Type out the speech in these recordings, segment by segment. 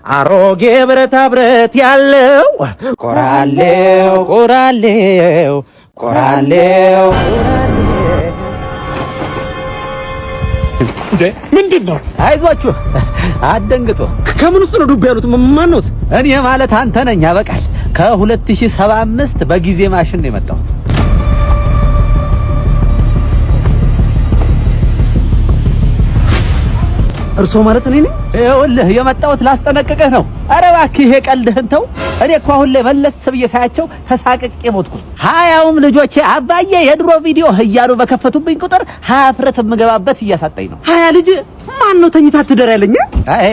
አሮጌ ብረታ ብረት ያለው ቆራሌው ቆራሌው ቆራሌው። እንዴ፣ ምንድን ነው? አይዟችሁ፣ አትደንግጡ። ከምን ውስጥ ነው ዱብ ያሉት? ማን ነው? እኔ ማለት አንተ ነኝ። ያበቃል። ከ2075 በጊዜ ማሽን ነው የመጣሁት። እርሶ ማለት እኔ ነኝ? ይኸውልህ፣ የመጣሁት ላስጠነቅቅህ ነው። ኧረ እባክህ ይሄ ቀልድህን ተው። እኔ እኮ አሁን ላይ መለስ ብዬ ሳያቸው ተሳቅቄ ሞትኩኝ። 20ውም ልጆቼ አባዬ የድሮ ቪዲዮ እያሉ በከፈቱብኝ ቁጥር ሀፍረት የምገባበት እያሳጣኝ ነው። 20 ልጅ ማን ነው ተኝታ ትደር ያለኝ? አይ፣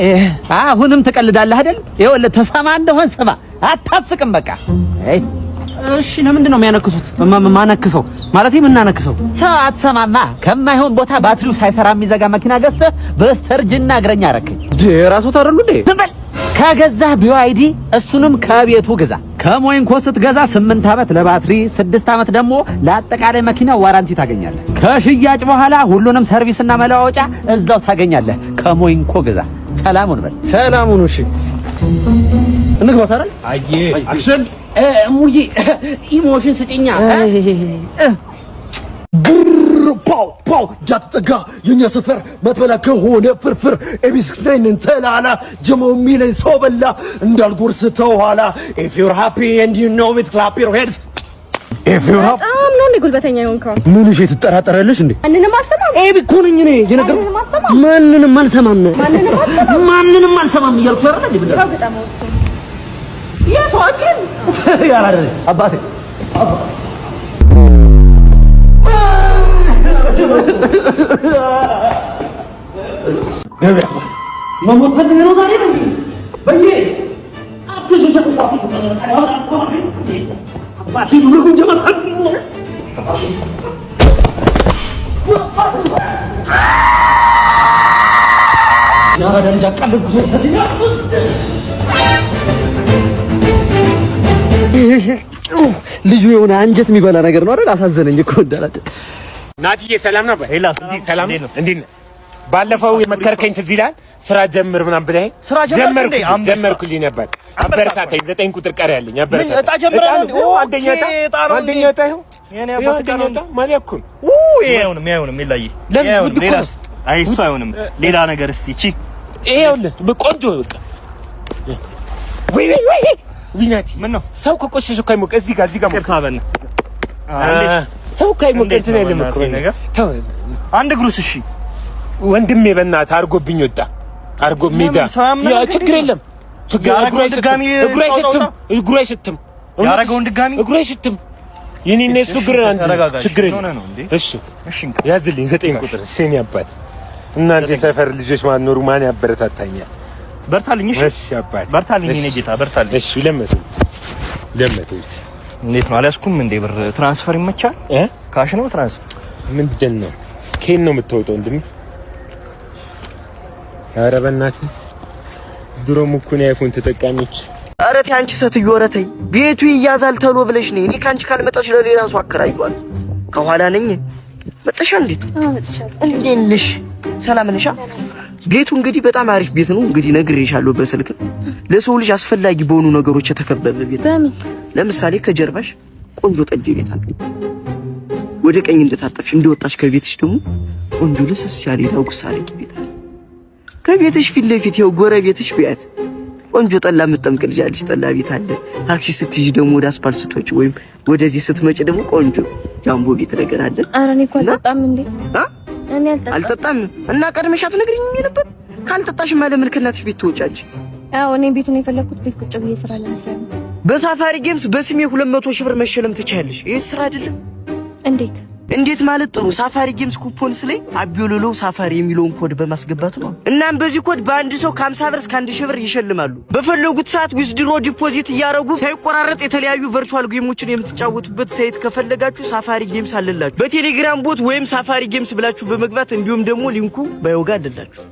አሁንም ትቀልዳለህ አይደል? ይኸውልህ፣ ተሰማ እንደሆን ስማ፣ አታስቅም። በቃ አይ። እሺ፣ ለምንድን ነው የሚያነክሱት? ማነክሰው ማለት የምናነክሰው? ሰው አትሰማማ። ከማይሆን ቦታ ባትሪው ሳይሰራ የሚዘጋ መኪና ገዝተህ በስተርጅና እግረኛ አረከኝ። ራስዎት አይደሉ እንዴ? ዝም በል። ከገዛህ BYD እሱንም ከቤቱ ግዛ። ከሞይንኮ ስትገዛ 8 ዓመት ለባትሪ፣ 6 ዓመት ደግሞ ለአጠቃላይ መኪና warranty ታገኛለህ። ከሽያጭ በኋላ ሁሉንም service ና መለዋወጫ እዛው ታገኛለህ። ከሞይንኮ ግዛ። ሰላሙን በል። ሰላሙን። እሺ፣ እንግባ ታዲያ። አዬ፣ action! እሙዬ፣ emotion ስጭኛ። ፓው ፓው እንዳትጠጋ፣ የኛ ሰፈር መትበላ ከሆነ ፍርፍር። ኤቢ 69 ተላላ ጀመው የሚለኝ ሰው በላ እንዳልጎርስ ተኋላ። If you're happy and you know it, clap your hands if you're happy. በጣም ነው እንዴ ጉልበተኛ የሆንከው? ምን እሺ፣ ትጠራጠራለሽ እንዴ? ማንንም አልሰማም። ኤቢ እኮ ነኝ እኔ የነገርኩህ። ማንንም አልሰማም። ማንንም አልሰማም። ማንንም አልሰማም። ማንንም አልሰማም እያልኩሽ አይደል እንዴ? ተው ግጠመው እሱን። የቷችን ያላደረ አባቴ። ገበያ መሞት ፈልገህ ነው ዛሬ? በዬ አባቴ ዱርጉን ጀመር። የአራዳ ልጅ አቃለልኩ። ልጁ የሆነ አንጀት የሚበላ ነገር ነው አይደል? አሳዘነኝ እኮ እንዳላት። ናትዬ፣ ሰላም ነው? ሰላም ነው። እንዴት ነህ? ባለፈው የመከርከኝ ትዝ ይልሃል? ስራ ጀምር ምናምን ብለኸኝ ስራ ጀመርክ እንዴ? አንበሳ። ጀመርኩልኝ ነበር። አበረታታኝ። 9 ቁጥር ቀሪ ያለኝ አበረታታኝ። እጣ ጀምረህ ነው? ነው። አንደኛ እጣ። እጣ ነው እንዴ? አንደኛ እጣ ይኸው። የኔ አባት፣ እጣ ነው። አንደኛ እጣ ማሊያ እኮ ነው። ይሄ አይሆንም፣ ይሄ አይሆንም። የላዬ ለምን? ይሄ አይሆንም። ውድ እኮ ሌላስ? ነው። አይ፣ እሱ አይሆንም። ሌላ ነገር እስቲ እቺ። ይኸውልህ፣ ቆንጆ በቃ። ወይ ወይ ወይ ወይ ናቲ! ምን ነው? ሰው ከቆሸሸ እኮ አይሞቅ። እዚህ ጋር፣ እዚህ ጋር ሞቅ። ይቅርታ በእናትህ። ሰው እኮ አይሞቅ። እንዴት እንትን ነው አይልም እኮ በእናትህ ነገር? ተው። አንድ እግሩስ? እሺ። ወንድሜ፣ በእናትህ አድርጎብኝ ወጣ። አድርጎ ሜዳ። ሰው ያምናል ያ እንዴ? ችግር የለም። ችግር እግሩ ያረገውን አይሸትም። ድጋሚ እግሩ አይሸትም። ታውጣው? እግሩ አይሸትም። ያረገውን ድጋሚ? እግሩ አይሸትም። የኔና የሱ እግር አንድ ነው። ተረጋጋ። ችግር ምን የለም። ሆነህ ነው እንዴ? እሺ። እሺ፣ እንካ። ያዝልኝ 9 ቁጥር። እሺ የኔ አባት፣ እናንተ የሰፈር ልጆች ማን ኖሩ? ማን ያበረታታኛል? በርታልኝ። እሺ። እሺ አባት። በርታልኝ የኔ እሺ። ጌታ፣ በርታልኝ። እሺ፣ ለመቱት ለመቱት። እንዴት ነው፣ አልያዝኩም እንዴ? ብር transfer ይመቻል? እ? Cash ነው transfer? ምንድን ነው? ኬን ነው የምታወጣው ወንድሜ? ኧረ በእናትህ፣ ድሮም እኮ ነው የ iPhone ተጠቃሚዎች። ኧረ ተይ አንቺ ሴትዮ፣ ኧረ ተይ፣ ቤቱ ይያዛል ተሎ ብለሽ ነይ። እኔ ከአንቺ ካልመጣሽ ለሌላ ሰው አከራየዋለሁ። ከኋላ ነኝ። መጣሻ? እንዴት እንዴት ነሽ? ሰላም ነሻ? ቤቱ እንግዲህ በጣም አሪፍ ቤት ነው። እንግዲህ ነግሬሻለሁ በስልክ፣ ለሰው ልጅ አስፈላጊ በሆኑ ነገሮች የተከበበ ቤት ነው። በምን? ለምሳሌ ከጀርባሽ ቆንጆ ጠጅ ቤት አለ። ወደ ቀኝ እንደታጠፍሽ እንደወጣሽ ከቤትሽ ደግሞ ቆንጆ ለስለስ ያለ የዳጉሳ አረቄ ቤት አለ። ከቤትሽ ፊት ለፊት ይኸው ጎረቤትሽ ቢያት ቆንጆ ጠላ የምትጠምቅ ልጅ አለች። ጠላ ቤት አለ። ታክሲ ስትይዥ ደግሞ ወደ አስፓልት ስትወጪ ወይም ወደዚህ ስትመጪ ደግሞ ቆንጆ ጃምቦ ቤት ነገር አለ። ኧረ እኔ እኮ አልጠጣም እንዴ። አ? እኔ አልጠጣም። አልጠጣም እና ቀድመሽ አትነግሪኝም ነበር? ካልጠጣሽማ ለምን ከእናትሽ ቤት ትወጫለሽ? አዎ፣ እኔ ቤቱን የፈለኩት ቤት ቁጭ ብዬ ስራ ለመስራት ነው። በሳፋሪ ጌምስ በስሜ 200 ሺህ ብር መሸለም ትችያለሽ። ይህ ስራ አይደለም? እንዴት? እንዴት ማለት? ጥሩ፣ ሳፋሪ ጌምስ coupons ላይ አቢዮሎሎ ሳፋሪ የሚለውን ኮድ በማስገባት ነው። እናም በዚህ ኮድ በአንድ ሰው ከ50 ብር እስከ 1000 ብር ይሸልማሉ። በፈለጉት ሰዓት withdraw፣ deposit እያደረጉ ሳይቆራረጥ የተለያዩ virtual game ኦችን የምትጫወቱበት site ከፈለጋችሁ ሳፋሪ ጌምስ አለላችሁ። በቴሌግራም bot ወይም ሳፋሪ ጌምስ ብላችሁ በመግባት እንዲሁም ደግሞ link ኡ bio ጋ አለላችሁ።